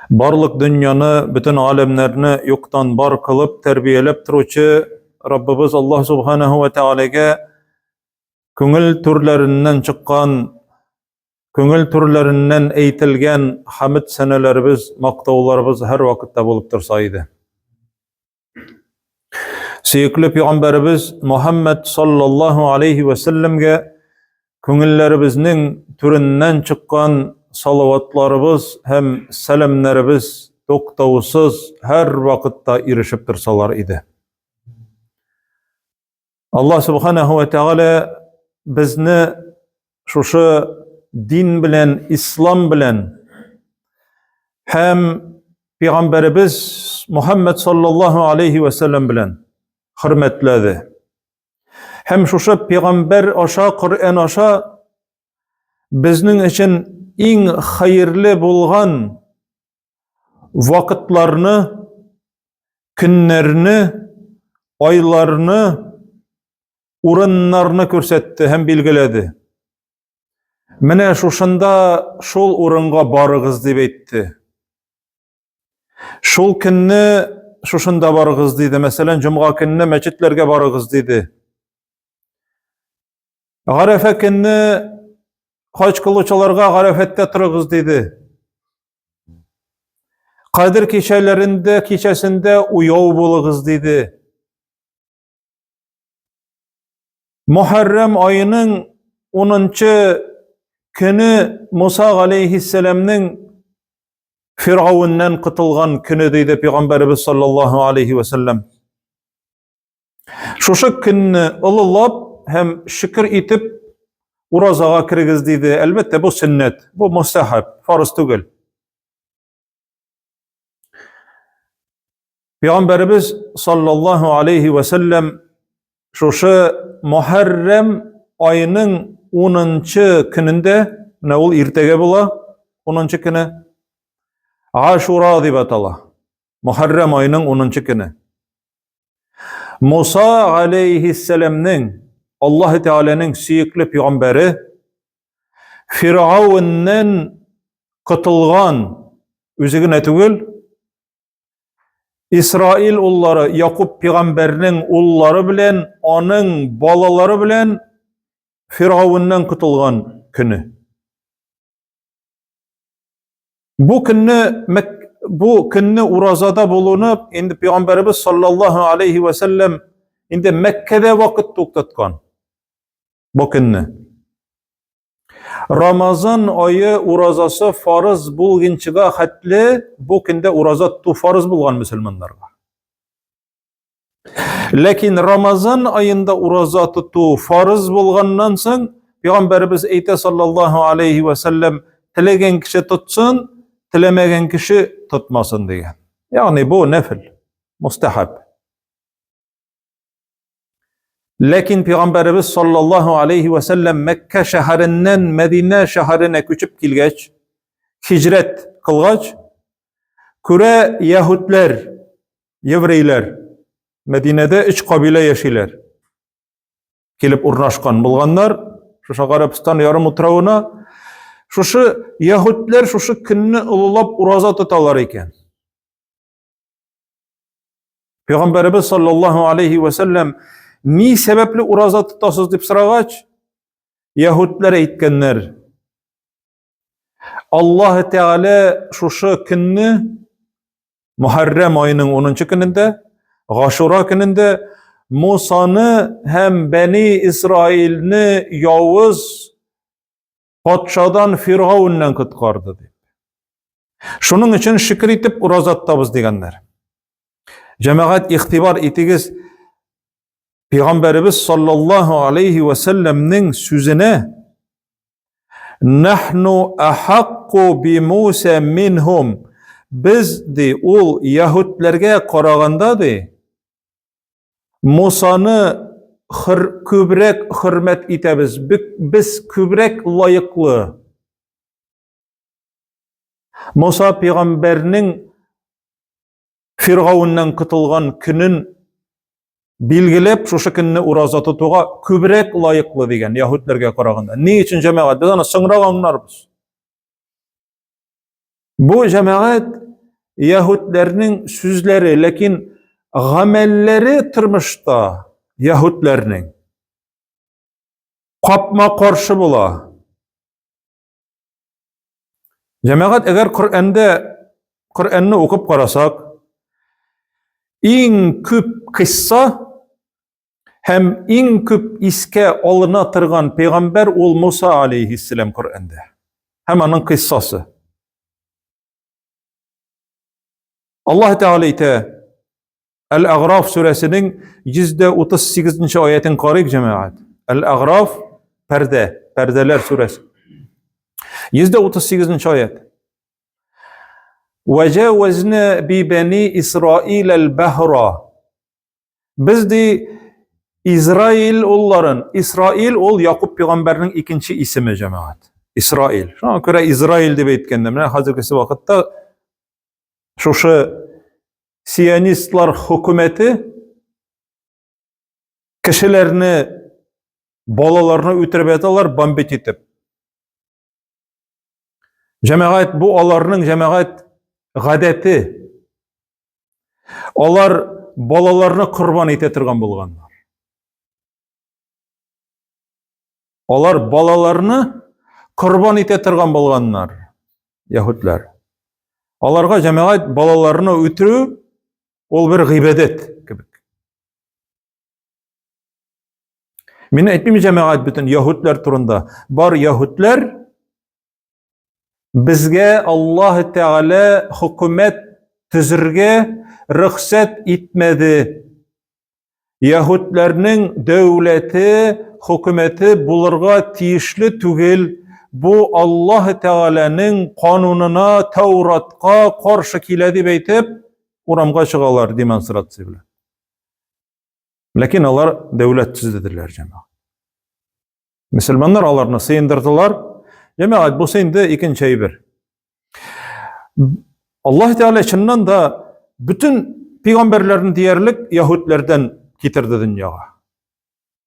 Барлык дөньяны, бөтен аләмнәрне юктан бар кылып, тәрбияләп торучы Раббыбыз Аллаһ Субханаһу ва Тәгаләгә күңел түрләреннән чыккан, күңел түрләреннән әйтелгән хәмд сәнәләребез, мактауларыбыз һәр вакытта булып торса иде. Сөекле пәйгамбәребез Мухаммад саллаллаһу алейхи ва сәлләмгә күңелләребезнең түреннән чыккан салаватларыбыз һәм сәламнәребез туктаусыз һәр вакытта ирешеп торсалар иде. Аллаһ субханаһу ва тәгалә безне шушы дин белән, ислам белән һәм пәйгамбәребез Мухаммад саллаллаһу алейхи ва сәлләм белән хөрмәтләде. Һәм шушы пәйгамбәр аша, Коръән аша безнең өчен иң хәерле булган вакытларны, көннәрне, айларны, урыннарны күрсәтте һәм билгеләде. Менә шушында шул урынга барыгыз дип әйтте. Шул көнне шушында барыгыз диде. Мәсәлән, җомга көнне мәчетләргә барыгыз диде. Гарәфә көнне хаҗ кылучыларга Гарәфәттә торыгыз диде. Кадер кичәләрендә, кичәсендә уяу булыгыз диде. Мухәррәм аеның 10 көне Муса галәйһиссәламнең Фиргавеннән котылган көне диде пәйгамбәребез саллаллаһу алейхи ва сәлләм. Шушы көнне олылап һәм шөкер итеп уразага керегез диде. Әлбәттә, бу сөннәт, бу мустахаб, фарыз түгел. Пәйгамбәребез саллаллаһу алейхи ва сәлләм шушы Мухәррәм аеның 10 көнендә, менә ул иртәгә була, 10 көне, Ашура дип атала. Мухәррәм аеның 10 көне. Муса алейхиссәламнең Аллаһ Тәгаләнең сөекле пәйгамбәре Фиргавеннән котылган үзе генә түгел, Исраил уллары Якуб пәйгамбәрнең уллары белән, аның балалары белән Фиргавеннән котылган көне. Бу көнне бу көнне уразада булуны инде пәйгамбәребез саллаллаһу алейхи ва сәлләм инде Мәккәдә вакыт туктаткан. Бу көнне. Рамазан ае уразасы фарыз булгынчыга хәтле бу көндә ураза тоту фарыз булган мөселманнарга. Ләкин Рамазан аенда ураза тоту фарыз булганнан соң, Пәйгамбәребез әйтә саллаллаһу алейхи ва сәлләм, теләгән кеше тотсын, теләмәгән кеше тотмасын дигән. Ягъни бу нәфил, мустахаб. Ләкин Пәйгамбәребез саллаллаһу алейхи ва сәлләм Мәккә шәһәреннән Мәдинә шәһәренә күчеп килгәч, хиҗрәт кылгач, күрә яһүдләр, еврейләр Мәдинәдә өч кабилә яшиләр. Килеп урнашкан булганнар, шушы Гарәбстан ярым утравына. Шушы яһүдләр шушы көнне олылап ураза тоталар икән. Пәйгамбәребез саллаллаһу алейхи ва сәлләм ни сәбәпле ураза тотасыз дип сорагач, яһүдләр әйткәннәр: Аллаһ Тәгалә шушы көнне Мухәррәм аеның 10 көнендә, Гашура көнендә Мусаны һәм Бәни Исраилне явыз патшадан Фиргауннан коткарды дип. Шуның өчен шөкер итеп ураза тотабыз дигәннәр. Җәмәгать игътибар итегез, Пәйгамбәребез саллаллаһу алейхи ва сәлләмнең сүзенә Нахну ахакку би Муса минһум. Без ди ул яһүдләргә караганда ди Мусаны хөр, күбрәк хөрмәт итәбез. Без күбрәк лаеклы. Муса пәйгамбәрнең Фиргауннан котылган көнен билгеләп, шушы көнне ураза тотуга күбрәк лаеклы дигән яһүдләргә караганда. Ни өчен җәмәгать? Без аны соңрак аңларбыз. Бу җәмәгать яһүдләрнең сүзләре, ләкин гамәлләре тормышта яһүдләрнең капма-каршы була. Җәмәгать, әгәр Коръәндә Коръәнне укып карасак, иң күп кысса һәм иң күп искә алына торган пәйгамбәр ул Муса алейхиссәлам Коръәндә. Һәм аның кыссасы. Аллаһ Тәгалә әйтә, Әл-Әгъраф сүрәсенең 138 нче аятен карыйк, җәмәгать. Әл-Әгъраф пәрдә, пәрдәләр сүрәсе. 138 нче аят. Вәҗәвәзна би бани Исраил әл-бахра. Без ди Израил улларын, Исраил ул Якуб пәйгамбәрнең икенче исеме, җәмәгать. Исраил. Шуңа күрә Израил дип әйткәндә, менә хәзерге вакытта шушы сионистлар хөкүмәте кешеләрне, балаларны үтереп яталар, бомбить итеп. Җәмәгать бу аларның җәмәгать гадәте. Алар балаларны корбан итә торган булганнар. Алар балаларны корбан итә торган булганнар, яһүдләр. Аларга җәмәгать балаларны үтерү ул бер гыйбадәт кебек. Мин әйтмим җәмәгать бөтен яһүдләр турында. Бар яһүдләр безгә Аллаһ Тәгалә хөкүмәт төзергә рөхсәт итмәде. Яһүдләрнең дәүләте, хөкүмәте булырга тиешле түгел. Бу Аллаһ Тәгаләнең канунына, Тәүратка каршы килә дип әйтеп, урамга чыгалар демонстрация белән. Ләкин алар дәүләт төзеделәр, җәмәгать. Мөселманнар аларны сыендырдылар. Җәмәгать, бусы инде икенче әйбер. Аллаһ Тәгалә чыннан да бөтен пәйгамбәрләрне диярлек яһүдләрдән китерде дөньяга.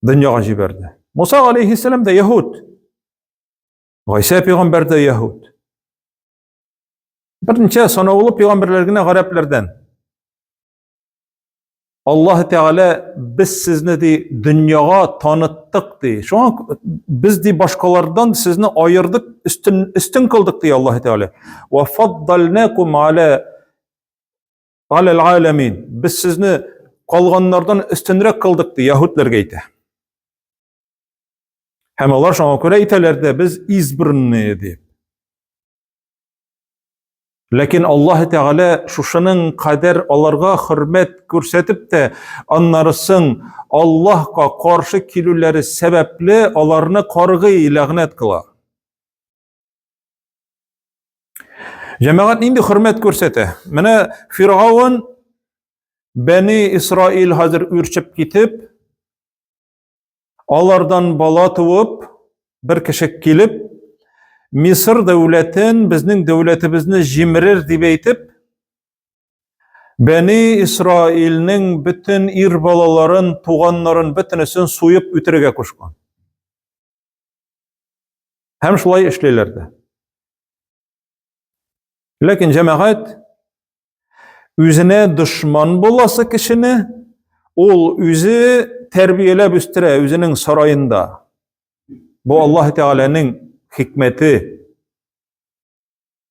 Дөньяга җибәрде. Муса алейхиссәлам да яһүд. Гайсә пәйгамбәр дә яһүд. Берничә санаулы пәйгамбәрләр генә гарәпләрдән. Аллаһ Тәгалә без сезне ди дөньяга таныттык ди. Шуңа без ди башкалардан сезне аердык, өстен өстен кылдык ди Аллаһ Тәгалә. Ва фаддалнакум аля алал аламин. Без сезне калганнардан өстенрәк кылдык ди яһүдләргә әйтә. Һәм алар шуңа күрә әйтәләр дә без избранные дип. Ләкин Аллаһ Тәгалә шушының кадәр аларга хөрмәт күрсәтеп тә, аннарысын Аллаһка каршы килүләре сәбәпле аларны каргый, ләгънәт кыла. Җәмәгать нинди хөрмәт күрсәтә? Менә Фиргаун Бәни Исраил хәзер үрчеп китеп, Алардан бала туып, бер кеше килеп, Мисыр дәүләтен, безнең дәүләтебезне җимерер дип әйтеп, Бәни Исраилнең бөтен ир балаларын, туганнарын бөтенесен суеп үтерергә кушкан. Һәм шулай эшлиләр дә. Ләкин җәмәгать үзенә дошман буласы кешене ул үзе тәрбияләп үстерә үзенең сараенда. Бу Аллаһ Тәгаләнең хикмәте.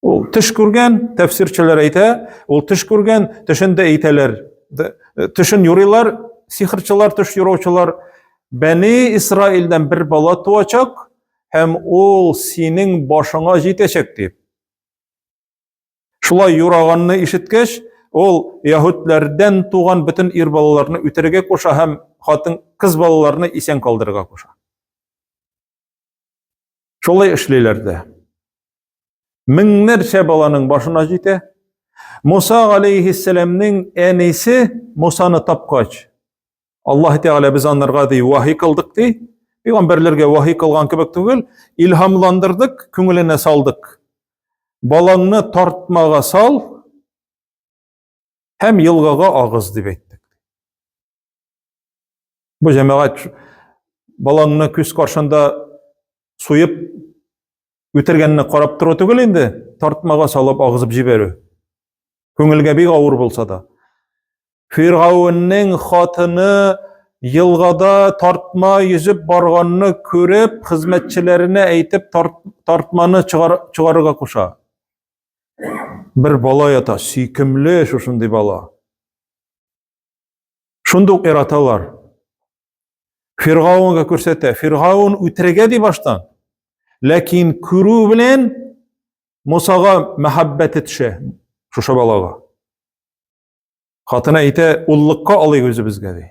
Ул төш күргән, тәфсирчеләр әйтә, ул төш күргән, төшендә әйтәләр. Төшен юрыйлар, сихерчылар, төш юраучылар. Бәни Исраилдән бер бала туачак һәм ул синең башыңа җитәчәк дип. Шулай юраганны ишеткәч, ул яһүдләрдән туган бөтен ир балаларны үтерергә куша һәм хатын кыз балаларны исән калдырырга куша. Шулай эшлиләр дә. Меңнәрчә баланың башына җитә. Муса алейхиссәламнең әнисе Мусаны тапкач, Аллаһ Тәгалә без анарга ди вахи кылдык ди. Пәйгамбәрләргә вахи кылган кебек түгел, илһамландырдык, күңеленә салдык. Балаңны тартмага сал һәм елгага агыз дип әйттек. Бу җәмәгать балаңны күз каршында суеп үтергәнне карап тору түгел инде, тартмага салып агызып җибәрү. Күңелгә бик авыр булса да. Фиргавеннең хатыны елгада тартма йөзеп барганны күреп, хезмәтчеләренә әйтеп тартманы чыгар, чыгарырга куша. Бер бала ята, сөйкемле шушындый бала. Шундук яраталар. Фиргаунга күрсәтә. Фиргаун үтерергә ди баштан. Ләкин күрү белән Мусага мәхәббәте төшә шушы балага. Хатыны әйтә, уллыкка алыйк үзебезгә ди.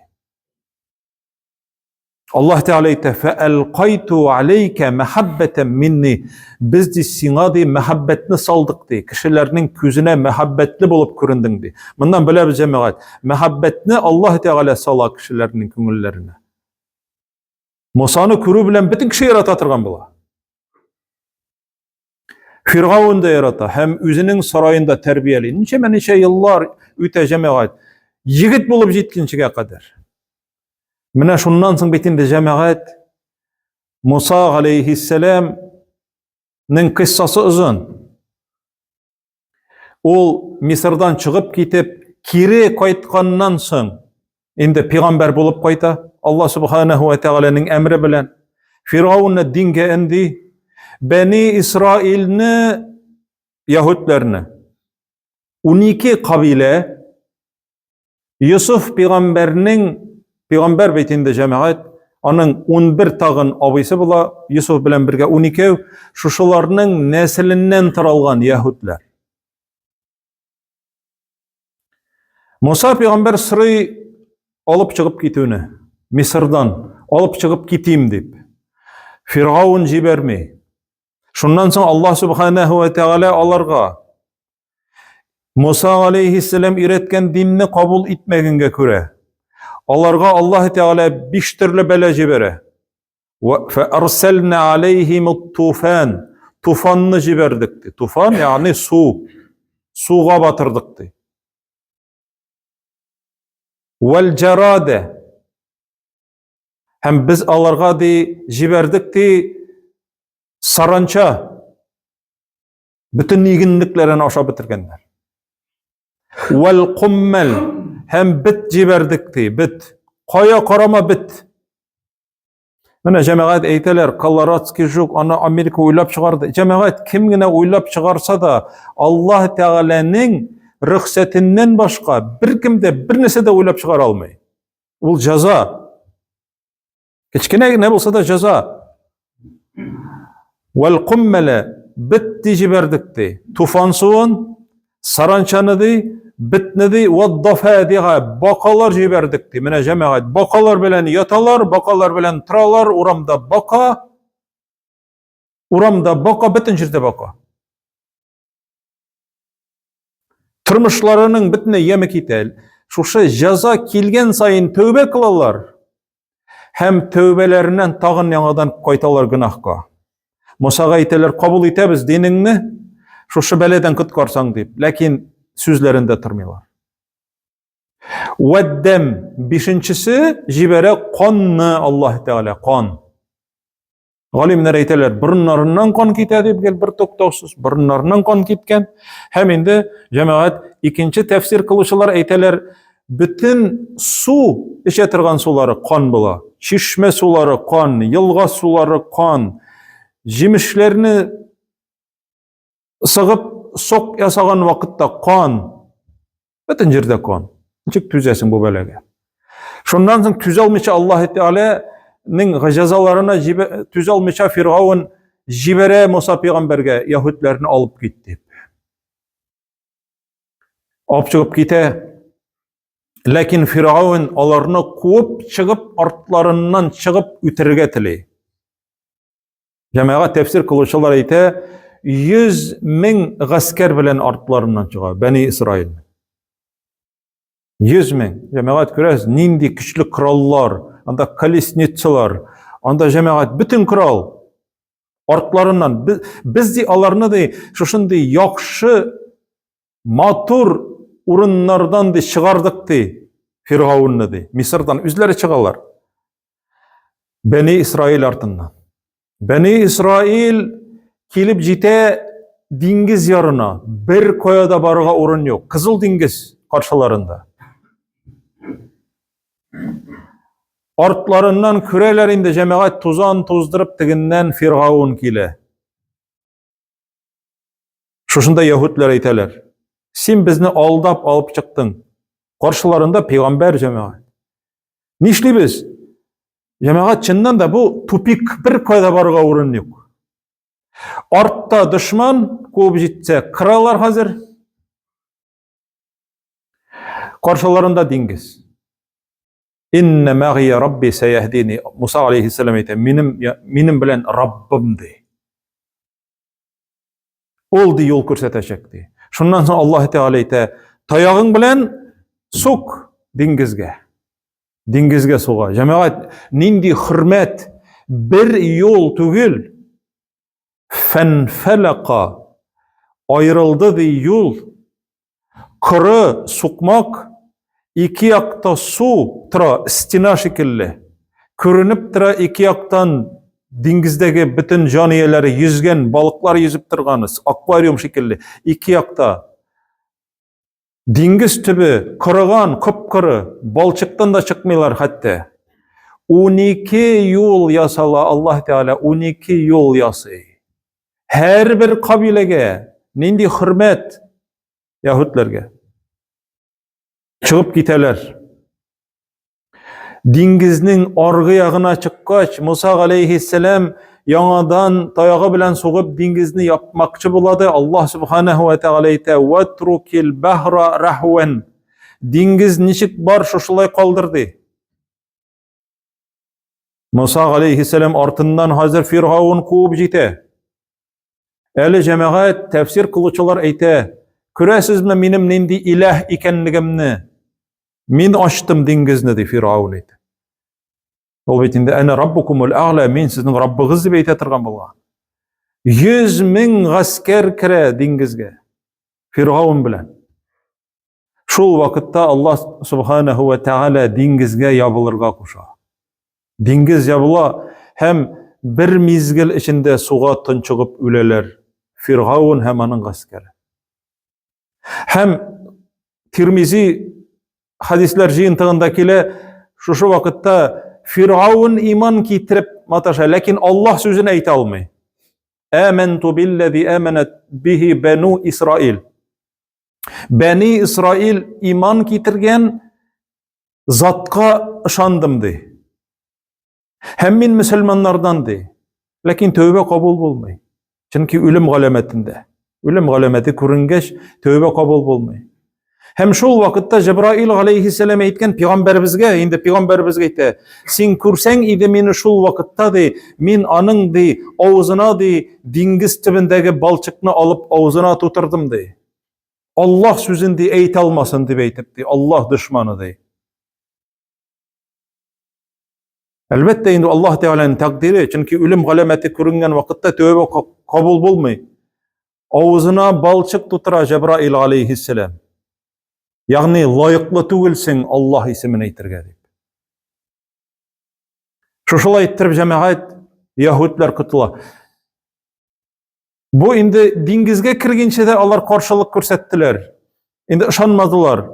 Аллаһ Тәгалә әйтә, "Фәалкайту алейка мәхәббәтән минни." Без ди сиңа ди мәхәббәтне салдык ди. Кешеләрнең күзенә мәхәббәтле булып күрендең ди. Моннан беләбез җәмәгать, мәхәббәтне Аллаһ Тәгалә сала кешеләрнең күңелләренә. Мусаны күрү белән бөтен кеше ярата торган була. Фиргаун да ярата һәм үзенең сараенда тәрбияли. Ничәмә-ничә еллар үтә җәмәгать. Егет булып җиткенчегә кадәр. Менә шуннан соң бит инде җәмәгать Муса галәйһиссәламнең кыссасы озын. Ул Мисырдан чыгып китеп, кире кайтканнан соң, инде пигамбәр булып кайта, Алла субханаһу ва тәгаләнең әмре белән. Фиргаунны дингә өнди, Бәни Исраилне, яһүдләрне, 12 кабилә Йосыф пигамбәрнең, пигамбәр бит инде җәмәгать, аның 11 тагын абыйсы була, Йосыф белән бергә 12, шушыларның нәселеннән таралган яһүдләр. Муса пигамбәр сорый алып чыгып китүне, Мисырдан алып чыгып китим дип. Фиргаун җибәрми. Шуннан соң Аллаһ субханаһу ва тәгалә аларга Муса алейхиссәлам өйрәткән динне кабул итмәгәнгә күрә, аларга Аллаһ Тәгалә биш төрле бәла җибәрә. Фәарсәлнә алейхим туфан. Туфанны җибәрдек ди. Туфан, ягъни су. Суга батырдык ди. Вәл җарада. Һәм без аларга ди җибәрдек ди саранча. Бөтен игенлекләрен ашап бетергәннәр. Вәл куммәл һәм бет җибәрдек ди, бет. Кая карама бет. Менә җәмәгать әйтәләр, колорадский жук, аны Америка уйлап чыгарды. Җәмәгать кем генә уйлап чыгарса да, Аллаһ Тәгаләнең рөхсәтеннән башка беркем дә бер нәрсә дә уйлап чыгара алмый. Ул җәза. Кечкенә генә булса да җәза. Вәл куммәлә бетте җибәрдек ди. Туфан суын, саранчаны ди, бетне ди, ваддафадига бакалар җибәрдек ди. Менә җәмәгать бакалар белән яталар, бакалар белән торалар, урамда бака. Урамда бака, бөтен җирдә бака. Тормышларының бөтенләй яме китә. Шушы җәза килгән саен тәүбә кылалар һәм тәүбәләреннән тагын яңадан кайталар гөнаһка. Мусага әйтәләр, кабул итәбез динеңне, шушы бәладән коткарсаң дип, ләкин сүзләрендә тормыйлар. Вәддәм бишенчесе җибәрә канны Аллаһ Тәгалә, кан. Галимнәр әйтәләр, борыннарыннан кан китә дип гел бер туктаусыз, борыннарыннан кан киткән. Һәм инде җәмәгать икенче тәфсир кылучылар әйтәләр, бөтен су эчә торган сулары кан була. Чишмә сулары кан, елга сулары кан. Җимешләрне сыгып сок ясаган вакытта кан. Бөтен җирдә кан. Ничек түзәсең бу бәлагә? Шуннан соң түзә алмыйча Аллаһ Тәгаләнең җәзаларына түзә алмыйча Фиргаун җибәрә Муса пәйгамбәргә яһүдләрне алып кит дип. Алып чыгып китә. Ләкин Фиргаун аларны куып чыгып, артларыннан чыгып үтерергә тели. Җәмәгать тәфсир кылучылар әйтә, 100 мең гаскәр белән артларыннан чыга Бәни Исраил. 100 мең. Җәмәгать күрәсез, нинди көчле кораллар, анда колесницалар, анда җәмәгать бөтен корал артларыннан. Без, без ди аларны ди шушындый яхшы матур урыннардан ди чыгардык ди Фиргаунны ди. Мисырдан үзләре чыгалар. Бәни Исраил артыннан. Бәни Исраил килеп җитә диңгез ярына, бер кая да барырга урын юк. Кызыл диңгез каршыларында. Артларыннан күрәләр инде җәмәгать тузан туздырып тегеннән Фиргаун килә. Шушында яһүдләр әйтәләр. Син безне алдап алып чыктың. Каршыларында пәйгамбәр җәмәгать. Нишлибез? Җәмәгать чыннан да бу тупик, бер кайда барырга урын юк. Артта дошман куып җитсә, кыралар хәзер. Каршыларында диңгез. Инна мәгия рабби сәяһдини. Муса алейхиссалам әйтә, минем минем белән Раббым ди. Ул ди юл күрсәтәчәк ди. Шуннан соң Аллаһ Тәгалә әйтә, таягың белән сук диңгезгә. Диңгезгә суга. Җәмәгать, нинди хөрмәт! Бер юл түгел. Фәнфәлака аерылды ди юл. Коры сукмак, ике якта су тора, стена шикелле. Күренеп тора ике яктан диңгездәге бөтен җан ияләре йөзгән, балыклар йөзеп торган, аквариум шикелле. Ике якта диңгез төбе корыган, коп-коры, балчыктан да чыкмыйлар хәтта. 12 юл ясала, Аллаһ Тәгалә 12 юл ясый. Һәрбер кабиләгә нинди хөрмәт яһүдләргә. Чыгып китәләр. Диңгезнең аргы ягына чыккач, Муса галәйһиссәлам яңадан таягы белән сугып диңгезне япмакчы булады. Аллаһ субханаһу ва тәгалә әйтә: "Ватрукил бахра рахван." Диңгез ничек бар, шушылай калдыр ди. Муса галәйһиссәлам артыннан хәзер Фиргаун куып җитә. Әле җәмәгать тәфсир кылучылар әйтә, күрәсезме минем нинди иләһ икәнлегемне? Мин ачтым диңгезне, ди Фиргаун әйтә. Ул бит инде әнә раббукумул әгъла, мин сезнең раббыгыз дип әйтә торган булган. 100 мең гаскәр керә диңгезгә Фиргаун белән. Шул вакытта Аллаһ субханаһу ва тааля диңгезгә ябылырга куша. Диңгез ябыла һәм бер мизгел эчендә суга тончыгып үләләр Фиргаун һәм аның гаскәре. Һәм Тирмизи хадисләр җыентыгында килә, шушы вакытта Фиргаун иман китереп маташа, ләкин Аллаһ сүзен әйтә алмый. Аманту билләзи аманат бихи бану Исраил. Бәни Исраил иман китергән затка ышандым ди. Һәм мин мөселманнардан ди. Ләкин тәүбә кабул булмый. Чөнки үлем галәмәтендә. Үлем галәмәте күренгәч, тәүбә кабул булмый. Һәм шул вакытта Җәбраил галәйһиссәлам әйткән пәйгамбәребезгә, инде пәйгамбәребезгә әйтә, син күрсәң иде мине шул вакытта ди, мин аның ди авызына ди диңгез төбендәге балчыкны алып авызына тутырдым ди. Аллаһ сүзен ди әйтә алмасын дип әйтеп ди, Аллаһ дошманы ди. Әлбәттә инде Аллаһ Тәгаләнең тәкъдире, чөнки үлем галәмәте күренгән вакытта тәүбә кабул булмый. Авызына балчык тутыра Җәбраил алейхиссәлам. Ягъни лаеклы түгелсең Аллаһ исемен әйтергә дип. Шушылай иттереп җәмәгать яһүдләр котыла. Бу инде диңгезгә кергәнче дә алар каршылык күрсәттеләр. Инде ышанмадылар.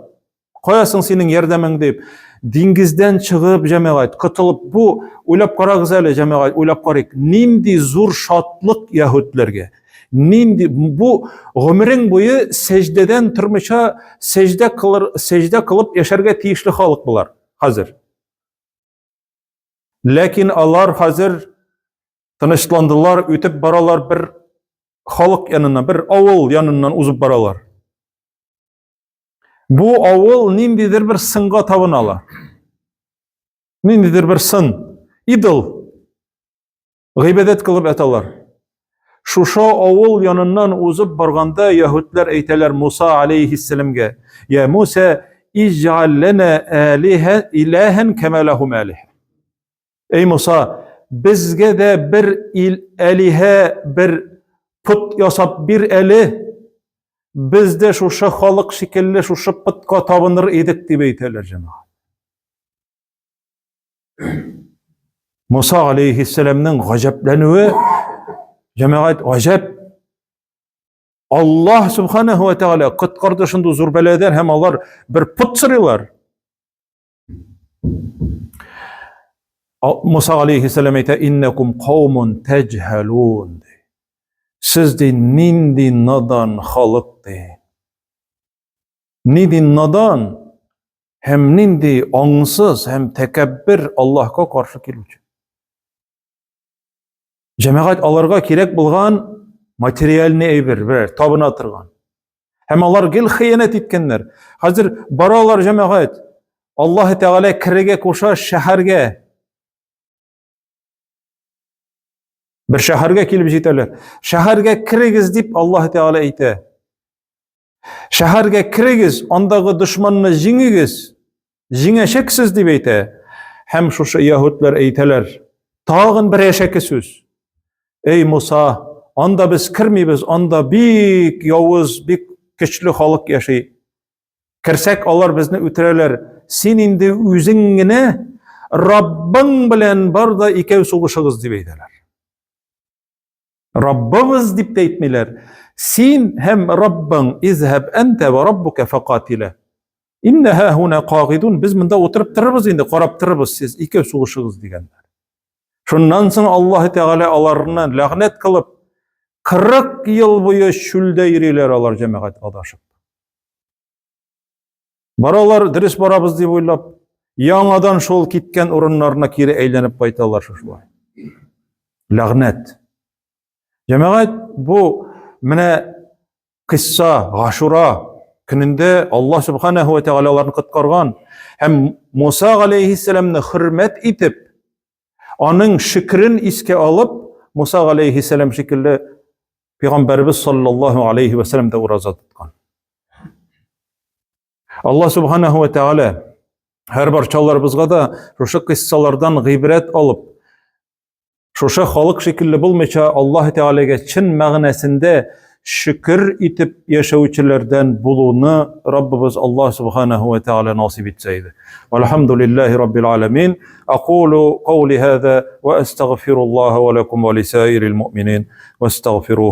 Кая соң синең ярдәмең дип. Диңгездән чыгып җәмәгать, котылып бу уйлап карагыз әле җәмәгать, уйлап карыйк. Нинди зур шатлык яһүдләргә. Нинди бу гомерең буе сәҗдәдән тормыйча сәҗдә кылыр, сәҗдә кылып яшәргә тиешле халык болар хәзер. Ләкин алар хәзер тынычландылар, үтеп баралар бер халык янына, бер авыл яныннан узып баралар. Бу авыл ниндидер бер сынга табыналар. Ниндидер бер сын, идол гыйбадәт кылып яталар. Шушы авыл яныннан узып барганда яһүдләр әйтәләр Муса алейхиссәламгә: "Я Муса, иҗ'аль лана алиһа илаһан кама лахум алиһа." Эй Муса, безгә дә бер ил әлиһә, бер пот ясап бир әле. Без дә шушы халык шикелле шушы потка табыныр идек дип әйтәләр җәмәгать. Муса алейхиссәламның гаҗәпләнүе җәмәгать гаҗәп. Аллаһ субханаһу ва тааля коткарды шундый зур бәладән һәм алар бер пот сорыйлар. Муса алейхиссалам әйтә, иннакум каумун таҗһалун. Сез ди нинди надан халык ди. Нинди надан һәм нинди аңсыз һәм тәкәббер Аллаһка каршы килүче. Җәмәгать аларга кирәк булган материальный әйбер, берәр табына торган. Һәм алар гел хыянәт иткәннәр. Хәзер баралар җәмәгать. Аллаһ Тәгалә керергә куша шәһәргә. Бер шәһәргә килеп җитәләр. Шәһәргә керегез дип Аллаһ Тәгалә әйтә. Шәһәргә керегез, андагы дошманны җиңегез, җиңәчәксез дип әйтә. Һәм шушы яһүдләр әйтәләр, тагын бер әшәке сүз. Эй Муса, анда без кермибез, анда бик явыз, бик көчле халык яши. Керсәк, алар безне үтерәләр. Син инде үзең генә Раббың белән бар да икәү сугышыгыз дип әйтәләр. Раббыбыз дип тә әйтмиләр. Син һәм Раббың изһаб әнтә ва раббука факатила. Инна ха хуна кагидун. Без монда утырып торырбыз инде, карап торырбыз, сез икәү сугышыгыз дигәннәр. Шуннан соң Аллаһ Тәгалә аларны ләгънәт кылып 40 ел буе чүлдә йөриләр алар җәмәгать адашып. Баралар, дөрес барабыз дип уйлап, яңадан шул киткән урыннарына кире әйләнеп кайталар шушылай. Ләгънәт. Җәмәгать, бу менә кысса, Гашура көнендә Аллаһ субханаһу ва тәгалә аларны коткарган һәм Муса галәйһиссәламны хөрмәт итеп, аның шөкрен искә алып, Муса галәйһиссәлам шикелле Пәйгамбәребез саллаллаһу алейхи ва сәлләм дә ураза тоткан. Аллаһ субханаһу ва тәгалә һәр барчаларыбызга да шушы кыйссалардан гыйбрәт алып, шушы халык шикелле булмыйча, Аллаһ Тәгаләгә чын мәгънәсендә шөкер итеп яшәүчеләрдән булуны Раббыбыз Аллаһ субханаһу ва тәгалә насип итсә иде. Вальхамдулиллаһи раббил аламин. Акулу каули һаза ва астагфируллаһа ва лакум ва лисаирил муъминин. Вастагфируһу.